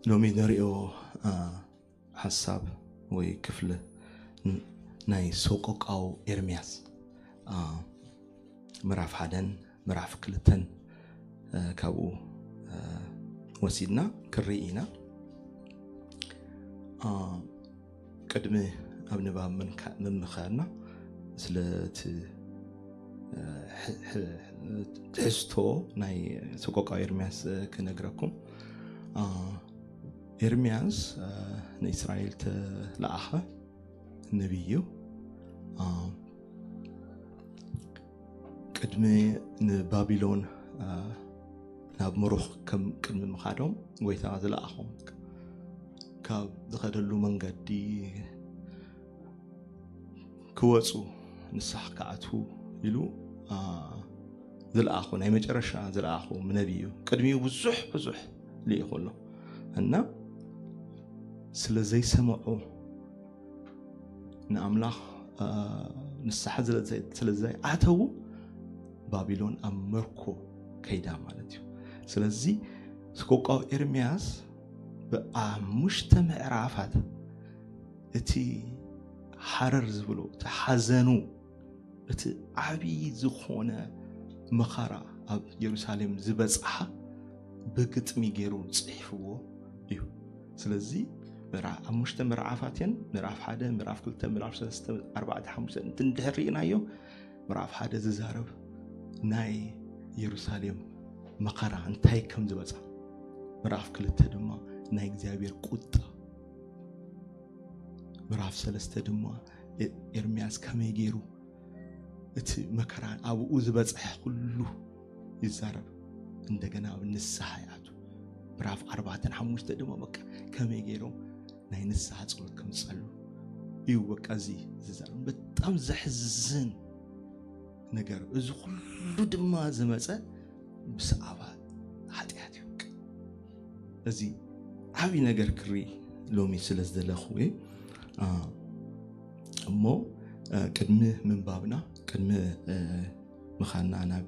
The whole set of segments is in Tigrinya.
ሎሚ ንሪኦ ሓሳብ ወይ ክፍሊ ናይ ሰቆቃው ኤርምያስ ምዕራፍ ሓደን ምዕራፍ ክልተን ካብኡ ወሲድና ክርኢ ኢና። ቅድሚ ኣብ ንባብ ምምኻርና ስለቲ ትሕዝቶ ናይ ሰቆቃው ኤርምያስ ክነግረኩም። ኤርምያስ ንእስራኤል ተለኣኸ ነቢይ እዩ። ቅድሚ ንባቢሎን ናብ ምሩኽ ከም ቅድሚ ምኻዶም ጎይታ ዝለኣኾም ካብ ዝኸደሉ መንገዲ ክወፁ ንስሓ ክኣትዉ ኢሉ ዝለኣኹ ናይ መጨረሻ ዝለኣኹ ነቢ እዩ። ቅድሚኡ ብዙሕ ብዙሕ ልኢኹ ኣሎ እና ስለ ዘይሰምዑ ንኣምላኽ ንስሓ ስለ ዘይኣተዉ ባቢሎን ኣብ መርኮ ከይዳ ማለት እዩ። ስለዚ ስቆቃው ኤርምያስ ብኣሙሽተ ምዕራፋት እቲ ሓረር ዝብሎ እቲ ሓዘኑ እቲ ዓብዪ ዝኾነ መኸራ ኣብ የሩሳሌም ዝበፅሓ ብግጥሚ ገይሩ ፅሒፍዎ እዩ። ስለዚ ኣሙሽተ ምዕራፋት እየን። ምዕራፍ ሓደ፣ ምዕራፍ ክልተ፣ ምዕራፍ ሰለስተ፣ ኣርባዕተ፣ ሓሙሽተ እንትንድሕር ርኢናዮ ምዕራፍ ሓደ ዝዛረብ ናይ የሩሳሌም መኸራ እንታይ ከም ዝበፃ፣ ምዕራፍ ክልተ ድማ ናይ እግዚኣብሔር ቁጣ፣ ምዕራፍ ሰለስተ ድማ ኤርምያስ ከመይ ገይሩ እቲ መከራ ኣብኡ ዝበፅሐ ኩሉ ይዛረብ። እንደገና ኣብ ንስሓ ይኣቱ። ምዕራፍ ኣርባዕተን ሓሙሽተ ድማ በቃ ከመይ ገይሮም ናይ ንስሓ ፀሎት ከም ዝፀሉ እዩ። በቃ እዚ ዝዛረብ በጣም ዘሕዝን ነገር። እዚ ኩሉ ድማ ዝመፀ ብሰኣባ ሓጢኣት እዩ። እዚ ዓብዪ ነገር ክርኢ ሎሚ ስለ ዝደለኹ እየ። እሞ ቅድሚ ምንባብና ቅድሚ ምኻንና ናብ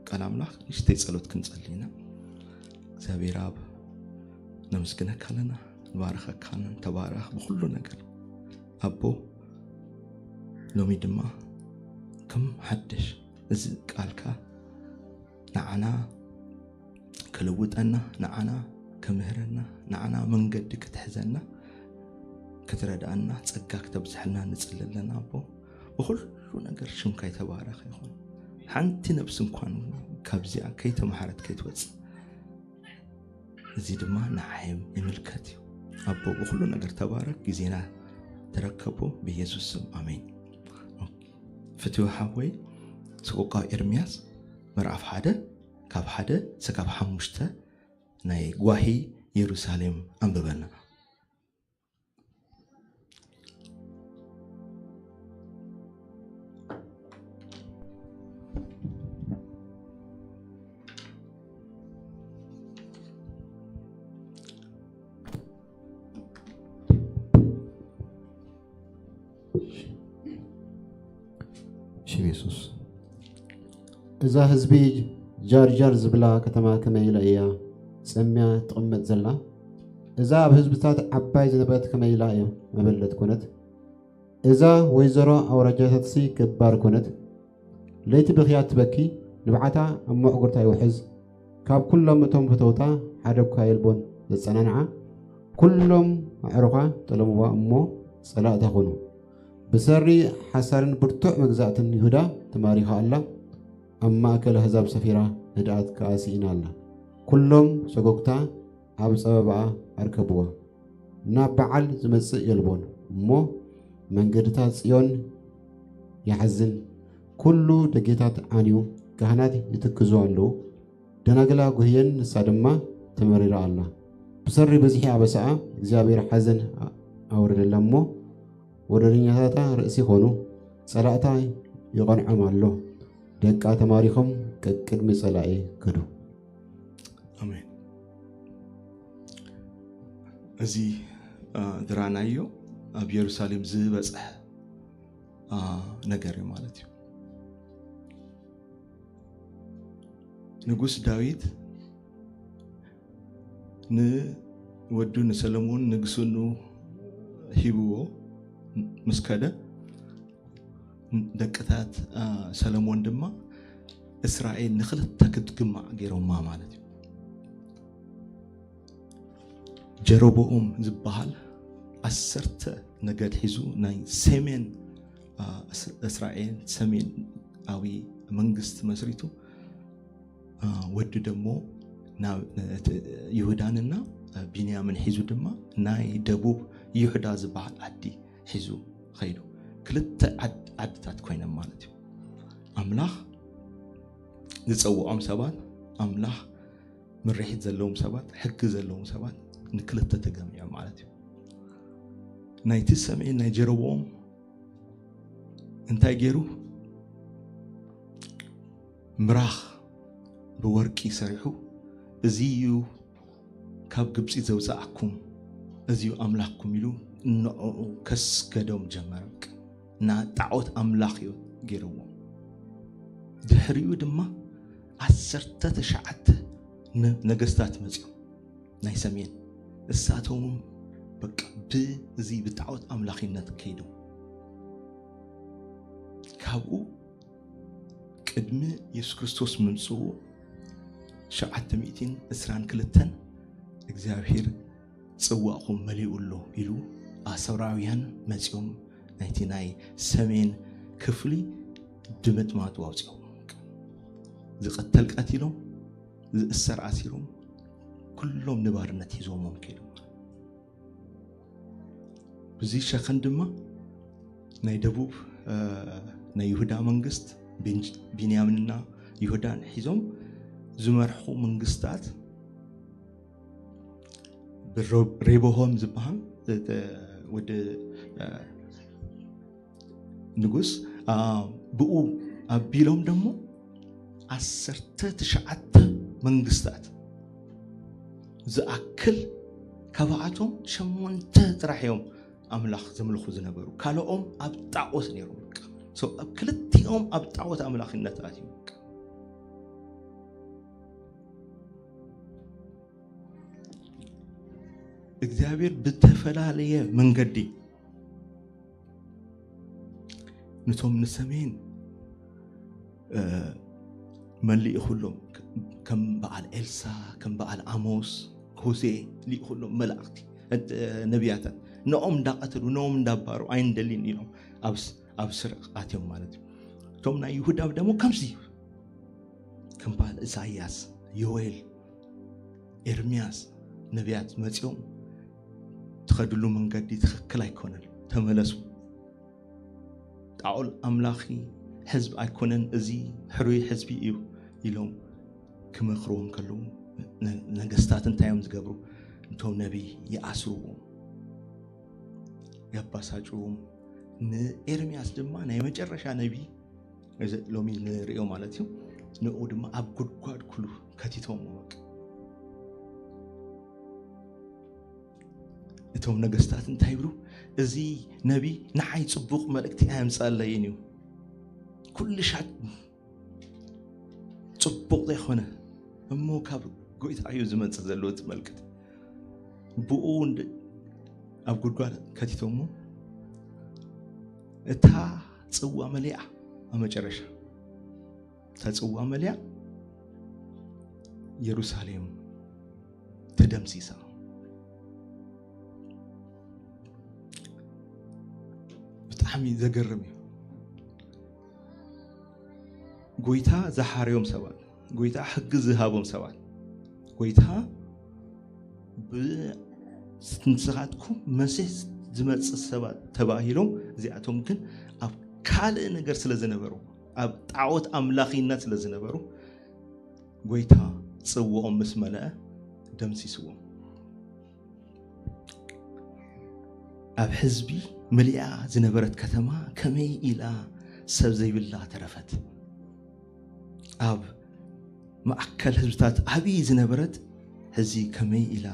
ቃል ኣምላኽ ንእሽተይ ጸሎት ክንጸሊ ኢና። እግዚኣብሔር ኣብ ነመስግነካ ኣለና፣ ንባረኸካ ኣለና። ተባረኽ ብኩሉ ነገር ኣቦ። ሎሚ ድማ ከም ሓድሽ እዚ ቃልካ ንዓና ክልውጠና፣ ንዓና ክምህረና፣ ንዓና መንገዲ ክትሕዘና፣ ክትረድኣና፣ ጸጋ ክተብዝሐልና ንጽሊ ኣለና ኣቦ። ብኹሉ ነገር ሽምካ ይተባረኽ ይኹን። ሓንቲ ነብሲ እንኳን ካብዚኣ ከይተማሃረት ከይትወጽእ። እዚ ድማ ንዓይ ይምልከት እዩ። ኣቦ ብኹሉ ነገር ተባረክ፣ ግዜና ተረከቦ ብኢየሱስ ስም ኣሜን። ፍትዊ ሓወይ ሰቆቃ ኤርምያስ ምዕራፍ ሓደ ካብ ሓደ ስካብ ሓሙሽተ ናይ ጓሂ የሩሳሌም ኣንብበልና። ሽም የሱስ። እዛ ህዝቢ ጃርጃር ዝብላ ከተማ ከመይ ኢላ እያ ጸምያ ትቕመጥ ዘላ? እዛ ኣብ ህዝብታት ዓባይ ዝነበረት ከመይ ኢላ እያ መበለት ኮነት? እዛ ወይዘሮ ኣውራጃታትሲ ገባር ኮነት። ለይቲ ብኽያ ትበኪ፣ ንብዓታ ኣብ መዕጉርታ ይውሕዝ። ካብ ኩሎም እቶም ፈተውታ ሓደ እኳ የልቦን ዘጸናንዓ። ኩሎም ኣዕሩኻ ጠለምዋ እሞ ጸላእታ ኾኑ። ብሰሪ ሓሳርን ብርቱዕ መግዛእትን ይሁዳ ተማሪኻ ኣላ። ኣብ ማእከል ኣህዛብ ሰፊራ ህድኣት ከኣ ስኢና ኣላ። ኩሎም ሰጎግታ ኣብ ጸበባኣ ኣርከብዋ። ናብ በዓል ዝመጽእ የልቦን እሞ መንገድታት ጽዮን ይሓዝን። ኩሉ ደጌታት ዓንዩ ካህናት ይትክዙ ኣለዉ። ደናግላ ጉህየን ንሳ ድማ ተመሪራ ኣላ። ብሰሪ ብዝሒ ኣበሳኣ እግዚኣብሔር ሓዘን ኣውረደላ እሞ ወረደኛታታ ርእሲ ኾኑ። ጸላእታ ይቐንዖም ኣሎ። ደቃ ተማሪኾም ቀቅድሚ ጸላኢ ክዱ። ኣሜን። እዚ ዝራናዮ ኣብ የሩሳሌም ዝበጽሐ ነገር እዩ ማለት እዩ። ንጉስ ዳዊት ን ወዱ ንሰለሞን ንግስኑ ሂብዎ ምስ ከደ፣ ደቅታት ሰለሞን ድማ እስራኤል ንክልተ ክትግማዕ ገይሮማ ማለት እዩ። ጀረቦኦም ዝበሃል ዓሰርተ ነገድ ሒዙ ናይ ሰሜን እስራኤል ሰሜናዊ መንግስቲ መስሪቱ፣ ወዲ ደሞ ይሁዳንና ቢንያምን ሒዙ ድማ ናይ ደቡብ ይሁዳ ዝበሃል ዓዲ ሒዙ ኸይዱ። ክልተ ዓድታት ኮይነን ማለት እዩ። ኣምላኽ ዝፀውዖም ሰባት፣ ኣምላኽ ምርሒት ዘለዎም ሰባት፣ ሕጊ ዘለዎም ሰባት ንክልተ ተገሚዖም ማለት እዩ። ናይቲ ሰሜን ናይ ጀረቦኦም እንታይ ገይሩ? ምራኽ ብወርቂ ሰሪሑ፣ እዚ እዩ ካብ ግብፂ ዘውፅኣኩም፣ እዚ እዩ ኣምላኽኩም ኢሉ ንዕኡ ከስገዶም ጀመረ። ንጣዖት ኣምላኽ እዩ ገይርዎም። ድሕሪኡ ድማ ዓሰርተ ተሽዓተ ነገስታት መፅኦም ናይ ሰሜን፣ እሳቶም በቃ ብዚ ብጣዖት ኣምላኺነት ከይዶም። ካብኡ ቅድሚ የሱስ ክርስቶስ ምምፅኡ ሸዓተ ሚእትን ዕስራን ክልተን እግዚኣብሔር ፅዋእኹም መሊኡ ኣሎ ኢሉ ኣሶራውያን መፂኦም ናይቲ ናይ ሰሜን ክፍሊ ድምጥማጡ ኣውፅኦም። ዝቕተል ቀቲሎም፣ ዝእሰር ኣሲሮም፣ ኩሎም ንባርነት ሒዞሞም ከይዶም። ብዚ ሸኸን ድማ ናይ ደቡብ ናይ ይሁዳ መንግስት ቢንያምንና ይሁዳን ሒዞም ዝመርሑ መንግስታት ሬቦሆም ዝበሃል ወዲ ንጉስ ብኡ ኣቢሎም ደሞ ዓሰርተ ትሽዓተ መንግስታት ዝኣክል፣ ካብኣቶም ሸሞንተ ጥራሕ እዮም ኣምላኽ ዘምልኹ ዝነበሩ፣ ካልኦም ኣብ ጣዖት ነይሮም። ኣብ ክልቲኦም ኣብ ጣዖት ኣምላኽነት ኣትዮም። እግዚኣብሔር ብተፈላለየ መንገዲ ነቶም ንሰሜን መሊእኹሎም፣ ከም በዓል ኤልሳ፣ ከም በዓል ኣሞስ፣ ሆሴ ሊእኹሎም መላእኽቲ፣ ነቢያታት፣ ንኦም እንዳቐተሉ፣ ንኦም እንዳባሩ ኣይንደሊን ኢሎም ኣብ ስርቕ ኣትዮም ማለት እዩ። እቶም ናይ ይሁዳ ደሞ ከምዚ ከም በዓል ኢሳይያስ፣ ዮኤል፣ ኤርምያስ ነቢያት መጺኦም፣ "ትኸድሉ መንገዲ ትኽክል ኣይኮነን፣ ተመለሱ። ጣኦል ኣምላኺ ህዝቢ ኣይኮነን፣ እዚ ሕሩይ ህዝቢ እዩ" ኢሎም ክመኽርዎም ከለዉ፣ ነገስታት እንታይ እዮም ዝገብሩ? እቶም ነቢይ ይኣስርዎም፣ የባሳጭዎም። ንኤርምያስ ድማ ናይ መጨረሻ ነቢይ እዚ ሎሚ ንሪኦ ማለት እዩ። ንኡ ድማ ኣብ ጉድጓድ ኩሉ ከቲቶም። በቃ እቶም ነገስታት እንታይ ይብሉ? "እዚ ነቢ ንዓይ ጽቡቕ መልእክቲ ኣየምጻለይን እዩ፣ ኩሉ ሻት ጽቡቕ ዘይኮነ እሞ ካብ ጎይታ እዩ ዝመጽእ ዘሎ እቲ መልእክቲ" ብኡ ኣብ ጉድጓድ ከቲቶሞ። እታ ጽዋ መሊኣ ኣብ መጨረሻ እታ ጽዋ መሊኣ፣ የሩሳሌም ተደምሲሳ። ብጣዕሚ ዘገርም እዩ። ጎይታ ዝሓርዮም ሰባት፣ ጎይታ ሕጊ ዝሃቦም ሰባት፣ ጎይታ ብንስኻትኩም መሲሕ ዝመጽእ ሰባት ተባሂሎም፣ እዚኣቶም ግን ኣብ ካልእ ነገር ስለ ዝነበሩ፣ ኣብ ጣዖት ኣምላኺነት ስለ ዝነበሩ፣ ጎይታ ጽውኦም ምስ መለአ ደምሲስዎም። ኣብ ህዝቢ መሊኣ ዝነበረት ከተማ ከመይ ኢላ ሰብ ዘይብላ ተረፈት? ኣብ ማእከል ህዝብታት ዓብዪ ዝነበረት ሕዚ ከመይ ኢላ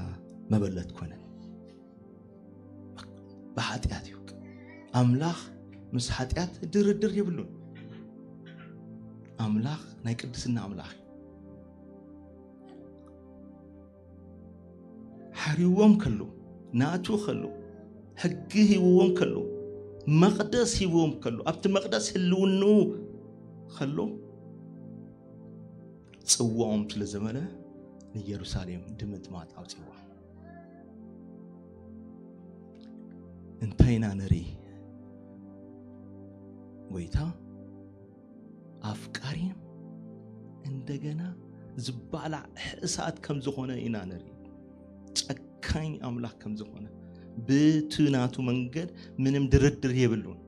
መበለት ኮነት? ብሓጢኣት እዩ። ኣምላኽ ምስ ሓጢኣት ድርድር የብሉን። ኣምላኽ ናይ ቅድስና ኣምላኽ እዩ። ሓሪዎም ከሎ፣ ናቱ ከሎ፣ ሕጊ ሂብዎም ከሎ፣ መቕደስ ሂብዎም ከሎ፣ ኣብቲ መቕደስ ህልውንኡ ከሎ፣ ጽዋኦም ስለ ዘመለ ንኢየሩሳሌም ድምጥማጥ ኣውጺዋ። እንታይ ኢና ንርኢ? ጎይታ ኣፍቃሪን እንደገና ዝባላዕ እሳት ከም ዝኾነ ኢና ንርኢ። ጨካኝ ኣምላኽ ከም ዝኾነ፣ ብቲ ናቱ መንገድ ምንም ድርድር የብሉን።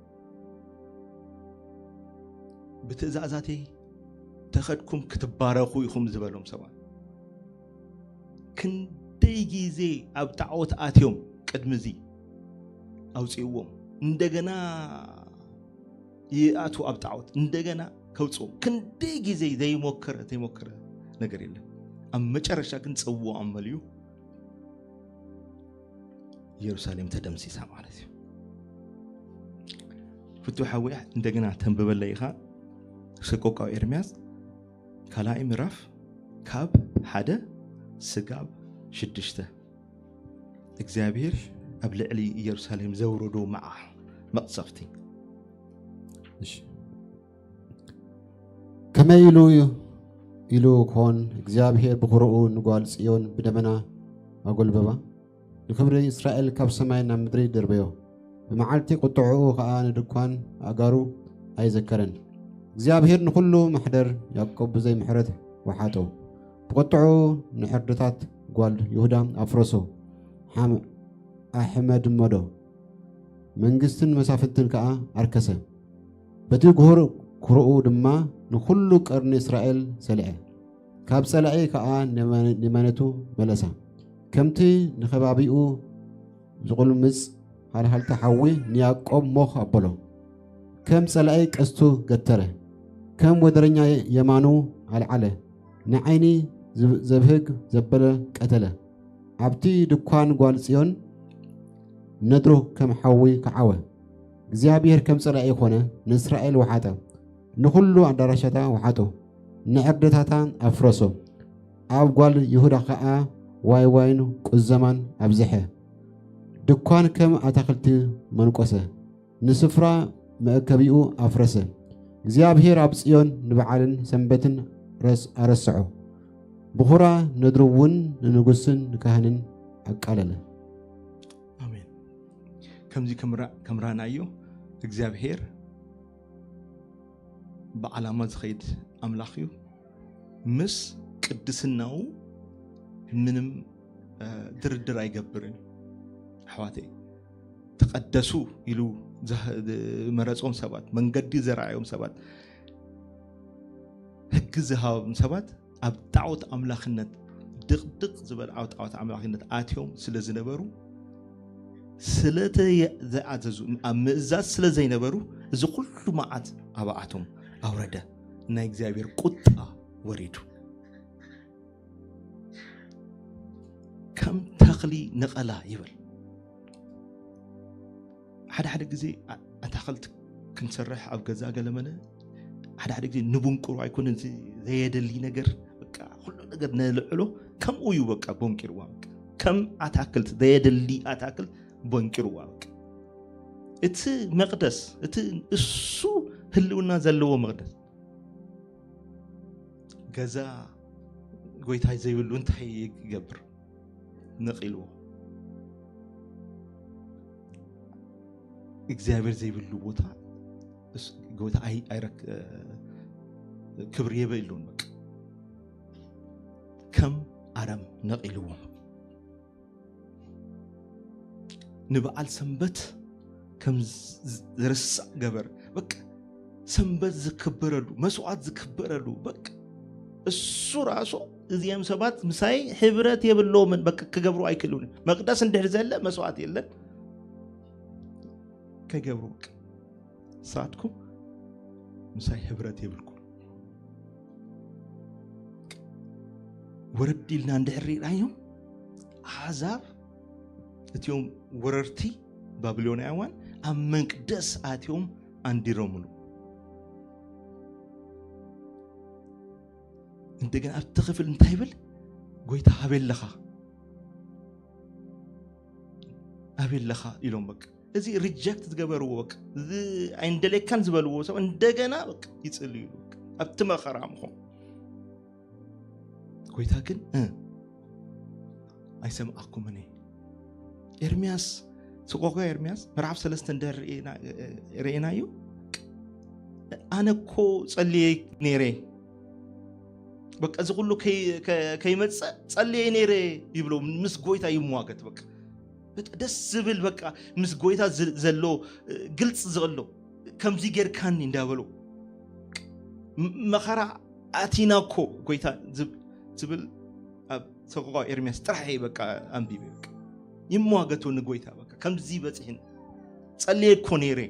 ብትእዛዛተይ ተኸድኩም ክትባረኹ ኢኹም ዝበሎም ሰባት ክንደይ ግዜ ኣብ ጣዖት ኣትዮም ቅድሚ እዚ ኣውፅእዎም፣ እንደገና ይኣቱ ኣብ ጣዖት እንደገና ከውፅዎም ክንደይ ግዜ ዘይሞከረ ዘይሞከረ ነገር የለን። ኣብ መጨረሻ ግን ጽዋኦም መሊኡ ኢየሩሳሌም ተደምሲሳ ማለት እዩ። ፍቱ ሓወይ እንደገና ተንብበለይ ኢኻ ሰቆቃው ኤርምያስ ካልኣይ ምዕራፍ ካብ ሓደ ስጋብ ሽዱሽተ። እግዚኣብሔር ኣብ ልዕሊ ኢየሩሳሌም ዘውረዶ መዓ መቕሰፍቲ። እሺ። ከመይ ኢሉ ኢሉ ኮን እግዚኣብሔር ብኹርኡ ንጓል ጽዮን ብደመና ኣጎልበባ፣ ንኽብሪ እስራኤል ካብ ሰማይ ናብ ምድሪ ደርበዮ። ብመዓልቲ ቁጥዕኡ ኸኣ ንድኳን ኣእጋሩ ኣይዘከረን። እግዚኣብሔር ንኹሉ ማሕደር ያዕቆብ ብዘይ ምሕረት ወሓጦ። ብቁጥዑ ንዕርድታት ጓል ይሁዳ ኣፍረሶ፣ ሓም-፣ ኣሕመድመዶ። መንግስትን መሳፍንትን ከኣ ኣርከሰ። በቲ ጉሁር ኩርኡ ድማ ንኹሉ ቀርኒ እስራኤል ሰልዐ። ካብ ጸላኢ ከኣ ንመ-፣ ንመነቱ መለሳ። ከምቲ ንኸባቢኡ ዝቑልምጽ ሃልሃልታ ሓዊ ንያዕቆብ ሞኽ ኣበሎ። ከም ጸላኢ ቀስቱ ገተረ። ከም ወደረኛ የማኑ ኣልዓለ። ንዓይኒ ዝብ-፣ ዘብህግ ዘበለ ቀተለ። ኣብቲ ድኳን ጓል ጽዮን ነድሩ ከም ሓዊ ከዓወ። እግዚኣብሔር ከም ጸላኢ ኾነ፣ ንእስራኤል ወሓጠ። ንኹሉ ኣዳራሻታ ወሓጦ። ንዕርድታታ ኣፍረሶ። ኣብ ጓል ይሁዳ ኸኣ ዋይ ዋይን ቁዘማን ኣብዝሐ። ድኳን ከም ኣታኽልቲ መንቆሰ። ንስፍራ መእከቢኡ ኣፍረሰ። እግዚኣብሔር ኣብ ጽዮን ንበዓልን ሰንበትን ረስ-፣ ኣረስዖ። ብኹራ ነድሩ እውን ንንጉስን ንካህንን ኣቃለለ። ኣሜን። ከምዚ ከምራ-፣ ከምራናዮ እግዚኣብሔር ብዓላማ ዝኸይድ ኣምላኽ እዩ። ምስ ቅድስናኡ ምንም፣ እ፣ ድርድር ኣይገብርን። ኣሕዋተይ፣ ተቐደሱ ኢሉ ዝህ-፣ ዝመረጾም ሰባት፣ መንገዲ ዘርኣዮም ሰባት፣ ሕጊ ዝሃቦም ሰባት ኣብ ጣዖት ኣምላኽነት ድቕድቕ ዝበለ ኣብ ጣዖት ኣምላኽነት ኣትዮም ስለ ዝነበሩ፣ ስለ ተየ-፣ ዝኣዘዙ፣ ኣብ ምእዛዝ ስለ ዘይነበሩ፣ እዚ ኩሉ መዓት ኣብኣቶም ኣውረደ። ናይ እግዚኣብሔር ቁጣ ወሪዱ። ከም ተኽሊ ነቐላ ይብል። ሓደ ሓደ ግዜ ኣ-፣ ኣታኽልቲ ክንሰርሕ ኣብ ገዛ ገለመለ ሓደ ሓደ ግዜ ንቡንቅሩ ኣይኮነን፣ እዚ ዘየደሊ ነገር፣ በቃ፣ ኩሉ ነገር ነልዕሎ፣ ከምኡ እዩ፣ በቃ፣ ቦንቂርዋ፣ በቃ። ከም ኣታክልት፣ ዘየደሊ ኣታክልት ቦንቂርዋ፣ በቃ። እቲ መቕደስ፣ እቲ እሱ ህልውና ዘለዎ መቕደስ፣ ገዛ ጎይታ ዘይብሉ እንታይ ይገብር? ነቒልዎ። እግዚኣብሔር ዘይብሉ ቦታ እስ-፣ ጎይታ ኣይ-፣ ኣይረክ-፣ እ፣ ክብሪ የበይሉን። በቃ ከም ኣረም ነቒልዎ። ንበዓል ሰንበት ከም ዝ-፣ ዝ-፣ ዝርሳዕ ገበር። በቃ ሰንበት ዝክበረሉ፣ መስዋዕት ዝክበረሉ፣ በቃ እሱ ራሱ እዚኦም ሰባት ምሳይ ሕብረት የብሎምን፣ በቃ ክገብሩ ኣይክእሉን። መቅደስ እንድሕር ዘለ መስዋዕት የለን፣ ከይገብሩ በቃ ንስኻትኩም ምሳይ ሕብረት የብልኩም። ወረድ ኢልና እንድሕር ርኢናዮም፣ ኣሕዛብ እቲኦም ወረርቲ ባቢሎናውያን ኣብ መቅደስ ኣትዮም ኣንዲሮምሉ። እንደገና ኣብቲ ክፍል እንታይ ይብል? ጎይታ ሃበይ ኣለኻ? ኣበይ ኣለኻ ኢሎም በቃ እዚ ሪጀክት ዝገበርዎ በቃ እዚ ኣይንደሌካን ዝበልዎ ሰብ እንደገና በቃ ይጽልዩ በቃ ኣብቲ መኸራ ምኾም ጎይታ ግን እ፣ ኣይሰምዓኩምን እየ። ኤርምያስ ስቆቆ ኤርምያስ ምዕራፍ ሰለስተ እንደ ርኢናዮ ኣነ እኮ ጸልየ ነይረ በቃ እዚ ኩሉ ከይመፀ ጸልየ ነይረ ይብሎ ምስ ጎይታ ይሟገት በቃ ደስ ዝብል በቃ ምስ ጎይታ ዘሎ ግልፅ ዘሎ ከምዚ ጌርካኒ እንዳበሎ መኸራ ኣቲና እኮ ጎይታ ዝብል ኣብ ሰቆቃ ኤርሚያስ ጥራሕ እየ በቃ ኣንቢበ በቃ ይሟገቱ ንጎይታ በቃ ከምዚ በፂሕን ጸልየ እኮ ነይረ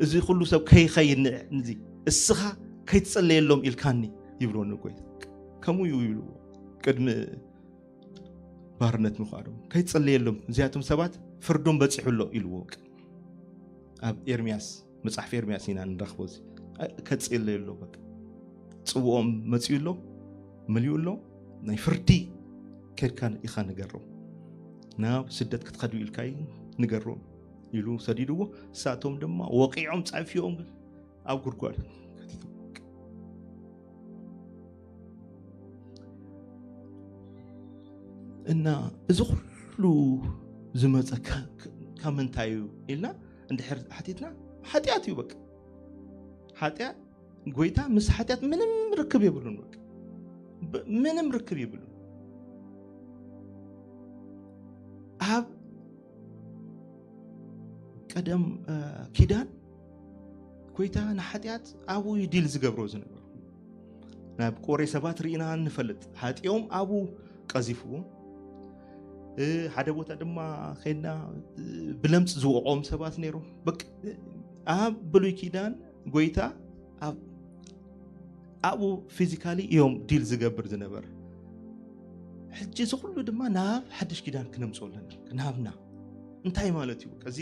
እዚ ኩሉ ሰብ ከይኸይድ ንዕ እዚ እስኻ ከይትጸለየሎም ኢልካኒ ይብሎ ንጎይታ ከምኡ እዩ ይብልዎ ቅድሚ ባርነት ምዃዶም ከይትጸለየሎም እዚኣቶም ሰባት ፍርዶም በፂሑ ኣሎ ኢልዎ ኣብ ኤርሚያስ መጽሓፍ ኤርሚያስ ኢና ንረኽቦ እዚ ከጽለየ ኣሎ በቃ ጽውኦም መጽዩ ኣሎ መሊኡ ኣሎ ናይ ፍርዲ ከድካ ኢኻ ንገሮም ናብ ስደት ክትኸዱ ኢልካ ንገሮም ኢሉ ሰዲድዎ እሳቶም ድማ ወቂዖም ጸፊኦም ኣብ ጉድጓድ እና እዚ ኩሉ ዝመፀ ካብ ምንታይ እዩ ኢልና እንድሕር ሓቲትና ሓጢኣት እዩ በቃ ሓጢኣት ጎይታ ምስ ሓጢኣት ምንም ርክብ የብሉን በቃ ምንም ርክብ የብሉን ኣብ ቀደም ኪዳን ጎይታ ንሓጢኣት ኣብኡ እዩ ዲል ዝገብሮ ዝነበሩ ናብ ቆሬ ሰባት ርኢና ንፈልጥ ሓጢኦም ኣብኡ ቀዚፍዎም ሓደ ቦታ ድማ ከይድና ብለምፅ ዝወቆም ሰባት ነይሮም ኣብ ብሉይ ኪዳን ጎይታ ኣብኡ ፊዚካሊ እዮም ዲል ዝገብር ዝነበረ ሕጂ እዚ ኩሉ ድማ ናብ ሓድሽ ኪዳን ክነምፅኦ ኣለና ናብና እንታይ ማለት እዩ እዚ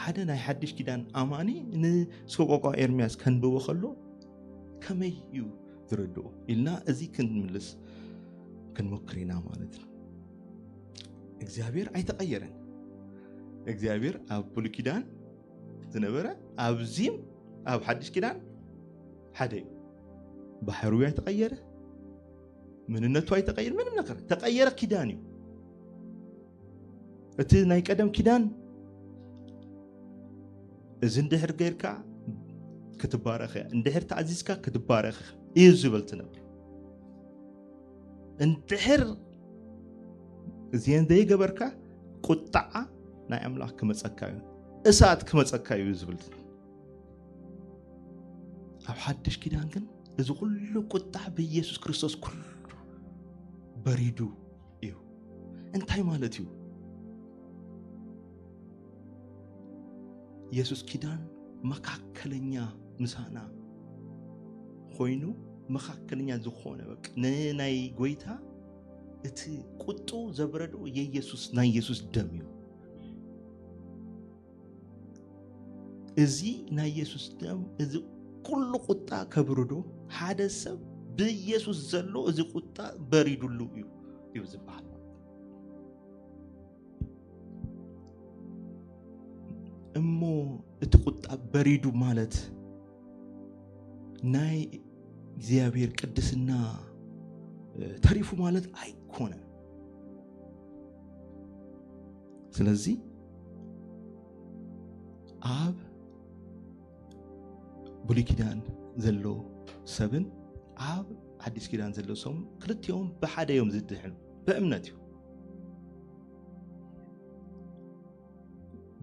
ሓደ ናይ ሓድሽ ኪዳን ኣማኒ ንሰቆቋ ኤርሚያስ ከንብቦ ከሎ ከመይ እዩ ዝረድኦ ኢልና እዚ ክንምልስ ክንሞክር ኢና ማለት ነው እግዚኣብሔር ኣይተቀየረን እግዚኣብሔር ኣብ ብሉ ኪዳን ዝነበረ ኣብዚም ኣብ ሓድሽ ኪዳን ሓደ እዩ ባህሩ ኣይተቀየረ ምንነቱ ኣይተቀየር ምንም ነገር ተቀየረ ኪዳን እዩ እቲ ናይ ቀደም ኪዳን እዚ እንድሕር ገይርካ ክትባረኽ እያ እንድሕር ተኣዚዝካ ክትባረኽ እዩ ዝብል ትነብር እንድሕር እዚአን ዘይገበርካ ቁጣዓ ናይ ኣምላኽ ክመፀካ እዩ እሳት ክመፀካ እዩ ዝብል ኣብ ሓድሽ ኪዳን ግን እዚ ኩሉ ቁጣ ብኢየሱስ ክርስቶስ ኩሉ በሪዱ እዩ እንታይ ማለት እዩ ኢየሱስ ኪዳን መካከለኛ ምሳና ኮይኑ መካከለኛ ዝኾነ በቃ ንናይ ጎይታ እቲ ቁጡ ዘብረዶ የኢየሱስ ናይ ኢየሱስ ደም እዩ እዚ ናይ ኢየሱስ ደም እዚ ኩሉ ቁጣ ከብርዶ ሓደ ሰብ ብኢየሱስ ዘሎ እዚ ቁጣ በሪዱሉ እዩ እዩ ዝበሃል እሞ እቲ ቁጣ በሪዱ ማለት ናይ እግዚኣብሔር ቅድስና ተሪፉ ማለት ኣይኮነን ስለዚ ኣብ ብሉይ ኪዳን ዘሎ ሰብን ኣብ ሓዲስ ኪዳን ዘሎ ሰብን ክልቲኦም ብሓደ እዮም ዝድሕኑ ብእምነት እዩ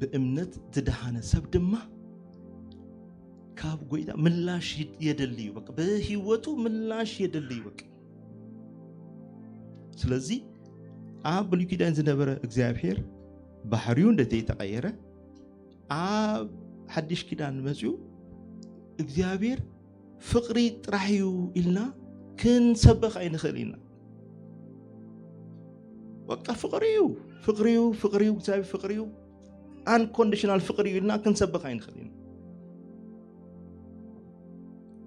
ብእምነት ዝደሃነ ሰብ ድማ ካብ ጎይታ ምላሽ የደሊ እዩ በቃ ብህይወቱ ምላሽ የደሊ እዩ በቃ ስለዚ ኣብ ብሉይ ኪዳን ዝነበረ እግዚኣብሔር ባህሪዩ እንደተይተቐየረ ኣብ ሓድሽ ኪዳን መፅኡ እግዚኣብሔር ፍቕሪ ጥራሕ እዩ ኢልና ክንሰብኽ ኣይንኽእል ኢና በቃ ፍቕሪ እዩ ፍቕሪ እዩ ፍቕሪ እዩ እግዚኣብሔር ፍቕሪ እዩ ኣንኮንዲሽናል ፍቕሪ እዩ ኢልና ክንሰብኽ ኣይንኽእል ኢና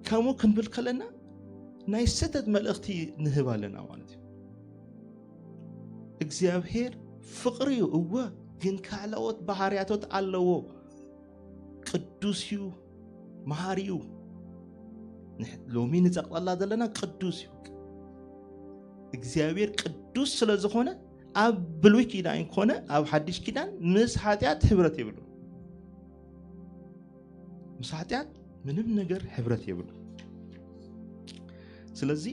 ከምኡ ክንብል ከለና ናይ ሰተት መልእኽቲ ንህብ ኣለና ማለት እዩ እግዚኣብሔር ፍቕሪ እዩ እወ፣ ግን ካልኦት ባህርያቶት ኣለዎ። ቅዱስ እዩ፣ መሃሪ እዩ። ንሕ- ሎሚ ንጸቕጠላ ዘለና ቅዱስ እዩ። እግዚኣብሔር ቅዱስ ስለ ዝኾነ ኣብ ብሉይ ኪዳን ኮነ ኣብ ሓድሽ ኪዳን ምስ ሓጢኣት ሕብረት የብሉ። ምስ ሓጢኣት ምንም ነገር ሕብረት የብሉ። ስለዚ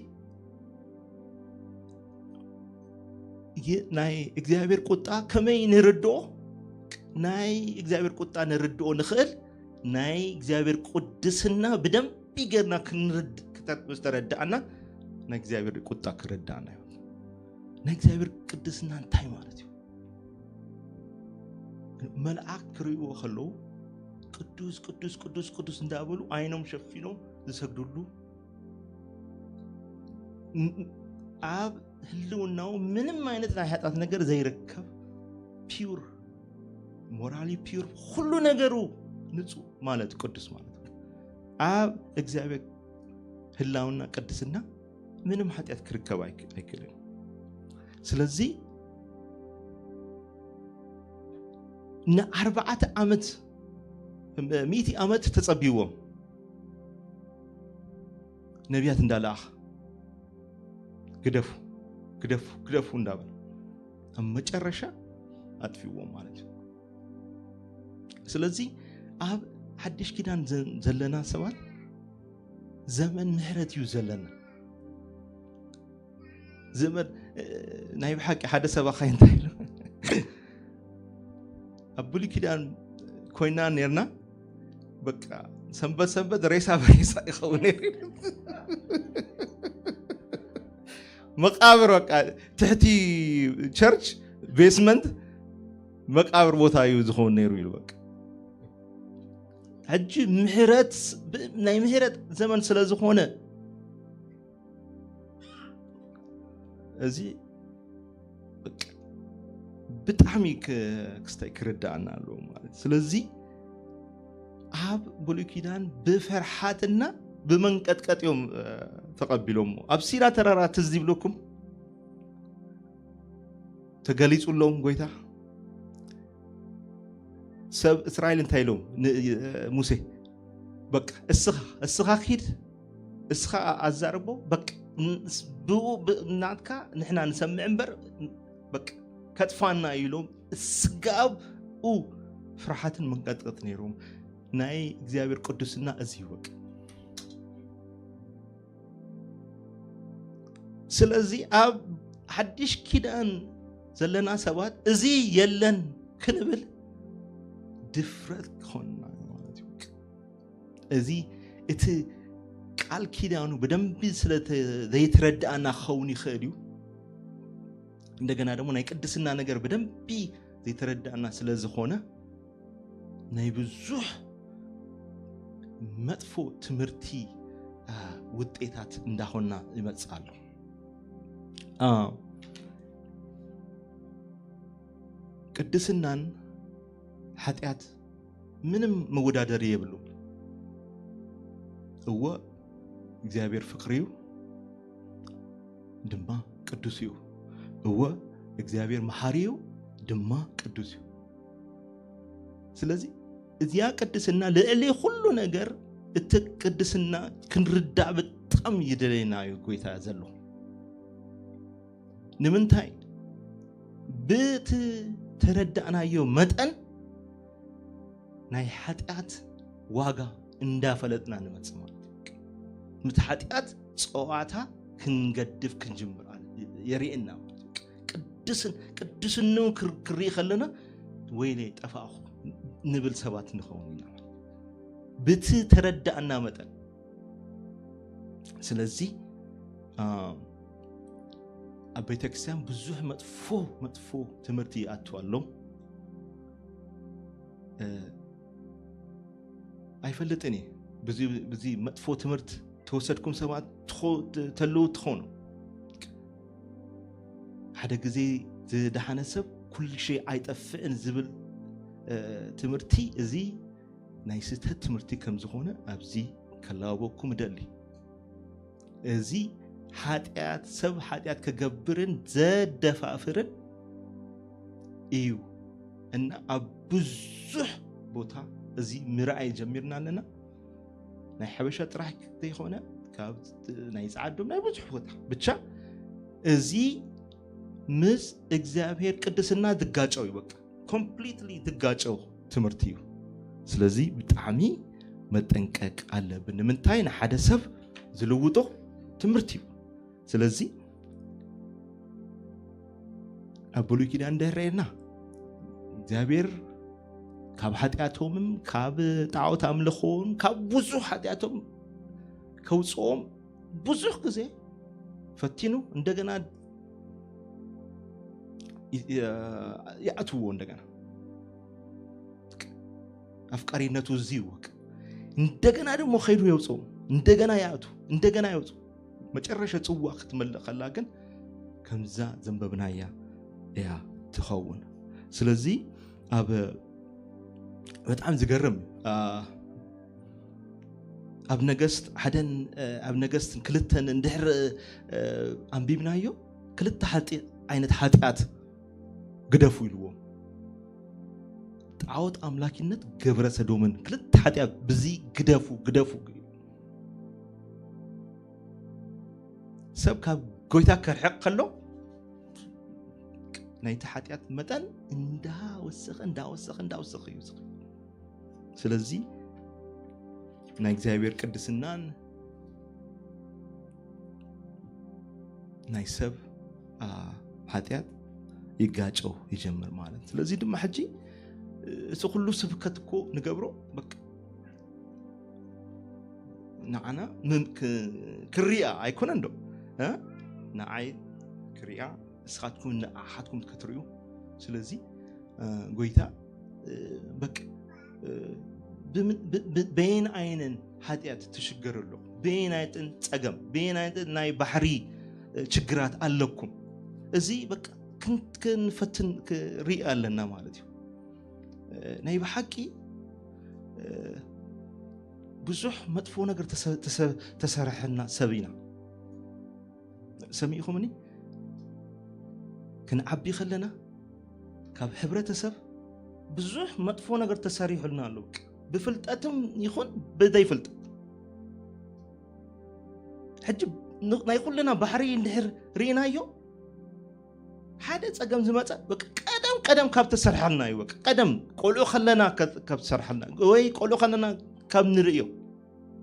ይ- ናይ እግዚኣብሔር ቁጣ ከመይ ንርድኦ? ናይ እግዚኣብሔር ቁጣ ንርድኦ ንኽእል ናይ እግዚኣብሔር ቅድስና ብደንቢ ገርና ክንርድ ክተ- ዝተረዳእና ናይ እግዚኣብሔር ቁጣ ክረዳእና እዩ። ናይ እግዚኣብሔር ቅድስና እንታይ ማለት እዩ? መልኣክ ክርእይዎ ከለዉ ቅዱስ ቅዱስ ቅዱስ ቅዱስ እንዳበሉ ዓይኖም ሸፊኖም ዝሰግዱሉ ም- ኣብ ህልውናው ምንም ዓይነት ናይ ሓጢኣት ነገር ዘይርከብ ፒውር ሞራሊ ፒውር ኩሉ ነገሩ ንጹህ ማለት ቅዱስ ማለት እዩ። ኣብ እግዚኣብሔር ህላውና ቅድስና ምንም ሓጢኣት ክርከብ ኣይክ- ኣይክእልን። ስለዚ ንኣርባዕተ ዓመት ሚእቲ ዓመት ተጸቢዎም ነቢያት እንዳለኣኽ ግደፉ ግደፉ ግደፉ እንዳበለ ኣብ መጨረሻ ኣጥፊዎም ማለት እዩ። ስለዚ ኣብ ሓድሽ ኪዳን ዘ- ዘለና ሰባት ዘመን ምሕረት እዩ ዘለና። ዘመን እ፣ ናይ ብሓቂ ሓደ ሰባኻይ እንታይ ኢሉ ኣብ ብሉይ ኪዳን ኮይና ነርና በቃ ሰንበት ሰንበት ሬሳ በሬሳ ይኸውን ነይሩ። መቃብር በቃ ትሕቲ ቸርች ቤስመንት መቃብር ቦታ እዩ ዝኸውን ነይሩ ኢሉ በቃ ሕጂ ምሕረት ብ- ናይ ምሕረት ዘመን ስለ ዝኾነ እዚ በቃ ብጣዕሚ ክ- ክስታይ ክርዳእና ኣለዎ ማለት ስለዚ ኣብ ብሉይ ኪዳን ብፈርሓትና ብመንቀጥቀጥ እዮም እ፣ ተቐቢሎሞ ኣብ ሲና ተራራ ትዝ ይብለኩም ተገሊጹሎም ጎይታ ሰብ እስራኤል እንታይ ኢሎም ን- ሙሴ በቃ እስኻ እስኻ ኪድ እስኻ ኣዛርቦ በቃ ን- ብኡ ብ- ናትካ ንሕና ንሰምዕ እምበር በቃ ከጥፋና እዩ ኢሎም ስጋብ ኡ ፍርሓትን መንቀጥቀጥ ነይሮም ናይ እግዚኣብሔር ቅዱስና እዚ ይወቅ ስለዚ ኣብ ሓድሽ ኪዳን ዘለና ሰባት እዚ የለን ክንብል ድፍረት ክኾንና እዩ ማለት እዩ እዚ እቲ ቃል ኪዳኑ ብደንቢ ስለ ዘይተረዳእና ክኸውን ይኽእል እዩ እንደገና ደግሞ ናይ ቅድስና ነገር ብደንቢ ዘይተረዳእና ስለ ዝኾነ ናይ ብዙሕ መጥፎ ትምህርቲ ውጤታት እንዳኾና ይመፅእ ኣሎ ቅድስናን ሓጢኣት ምንም መወዳደሪ የብሉ እወ እግዚኣብሔር ፍቅሪ እዩ ድማ ቅዱስ እዩ እወ እግዚኣብሔር መሓሪ እዩ ድማ ቅዱስ እዩ ስለዚ እዚኣ ቅድስና ልዕሊ ኩሉ ነገር እቲ ቅድስና ክንርዳእ ብጣም ይደለየና እዩ ጎይታ ዘሎ ንምንታይ ብቲ ተረዳእናዮ መጠን ናይ ሓጢኣት ዋጋ እንዳፈለጥና ንመጽእ ማለት እዩ። ምቲ ሓጢኣት ጸዋታ ክንገድፍ ክንጅምር የርእየና ማለት እዩ። ቅድስን ቅድስንኡ ክርኢ ከለና ወይለይ ጠፋእኹ ንብል ሰባት ንኸውን ኢና ማለት ብቲ ተረዳእና መጠን ስለዚ ኣብ ቤተክርስትያን ብዙሕ መጥፎ መጥፎ ትምህርቲ ይኣቱ ኣሎ ኣይፈልጥን እየ ብዚ መጥፎ ትምህርት ተወሰድኩም ሰባት ተለዉ ትኾኑ ሓደ ግዜ ዝደሓነ ሰብ ኩሉ ሸይ ኣይጠፍዕን ዝብል ትምህርቲ እዚ ናይ ስህተት ትምህርቲ ከም ዝኾነ ኣብዚ ከላበኩም እደሊ። እዚ ሓጢኣት ሰብ ሓጢኣት ከገብርን ዘደፋፍርን እዩ። እና ኣብ ብዙሕ ቦታ እዚ ምርኣይ ጀሚርና ኣለና። ናይ ሓበሻ ጥራሕ ዘይኮነ፣ ካብ ናይ ጸዓዶም ናይ ብዙሕ ቦታ። ብቻ እዚ ምስ እግዚኣብሔር ቅድስና ዝጋጨው እዩ። በቃ ኮምፕሊትሊ ዝጋጨው ትምህርቲ እዩ። ስለዚ ብጣዕሚ መጠንቀቅ ኣለብን። ንምንታይ? ንሓደ ሰብ ዝልውጦ ትምህርቲ እዩ። ስለዚ ኣብ ብሉይ ኪዳን እንድሕር ርኤና እግዚኣብሔር ካብ ሓጢኣቶምን ካብ ጣዖት ኣምልኾን ካብ ብዙሕ ሓጢኣቶም ከውፅኦም ብዙሕ ግዜ ፈቲኑ እንደገና ይ- ይ- ይኣትውዎ እንደገና ኣፍቃሪነቱ እዚ ይወቅ እንደገና ደግሞ ከይዱ የውፅኡ እንደገና ይኣቱ እንደገና የውፅኡ መጨረሻ ጽዋ ክትመልእ ከላ ግን ከምዛ ዘንበብናያ እያ ትኸውን። ስለዚ ኣብ በጣም ዝገርም ኣብ ነገስት ሓደን ኣብ ነገስት ክልተን እንድሕር ኣንቢብናዮ ክልተ ዓይነት ሓጢኣት ግደፉ ኢልዎም። ጣዖት ኣምላኪነት ግብረ ሰዶምን ክልተ ሓጢኣት ብዚ ግደፉ ግደፉ። ሰብ ካብ ጎይታ ከርሕቕ ከሎ ናይቲ ሓጢኣት መጠን እንዳወሰኸ እንዳወሰኸ እንዳወሰኸ እዩ ዝኸ ስለዚ ናይ እግዚኣብሔር ቅድስናን ናይ ሰብ ሓጢኣት ይጋጨው ይጀምር ማለት። ስለዚ ድማ ሕጂ እቲ ኩሉ ስብከት እኮ ንገብሮ ንዓና ክሪኣ ኣይኮነን ዶ ንዓይ ክሪኣ እስኻትኩም ንኣሓትኩም ክትርእዩ። ስለዚ ጎይታ በየን ኣይነን ሓጢኣት ትሽገር ኣሎ በየን ኣይጥን ጸገም በየን ኣይጥን ናይ ባሕሪ ችግራት ኣለኩም። እዚ በቃ ክንፈትን ክርኢ ኣለና ማለት እዩ። ናይ ብሓቂ ብዙሕ መጥፎ ነገር ተሰርሐና ሰብ ኢና። ሰሚዕኹምኒ? ክንዓቢ ከለና ካብ ሕብረተሰብ ብዙሕ መጥፎ ነገር ተሰሪሑልና ኣሎ። ብፍልጠትም ይኹን ብዘይፍልጠት ሕጂ ናይ ኩልና ባሕሪ እንድሕር ርኢናዮ ሓደ ጸገም ዝመጸ ቀደም ቀደም ካብ ተሰርሐልና እዩ። ቀደም ቆልዑ ከለና ካብ ተሰርሐልና ወይ ቆልዑ ከለና ካብ ንርእዮ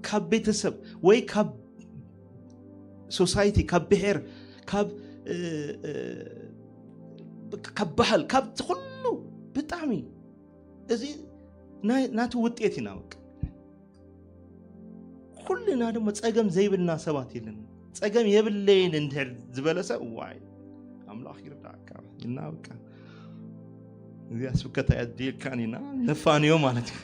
ካብ ቤተሰብ ወይ ካብ ሶሳይቲ ካብ ብሔር ካብ ካብ ባህል ካብ ኩሉ ብጣዕሚ እዚ ናቱ ውጤት ኢና። በቃ ኩልና ድማ ጸገም ዘይብልና ሰባት የለን። ጸገም የብለይን እንድሕር ዝበለ ሰብ ዋይ ኣምላኽ ይርዳእካ እና በቃ እዚኣ ስብከት ኣየድልየካን ኢና ነፋንዮ ማለት እዩ።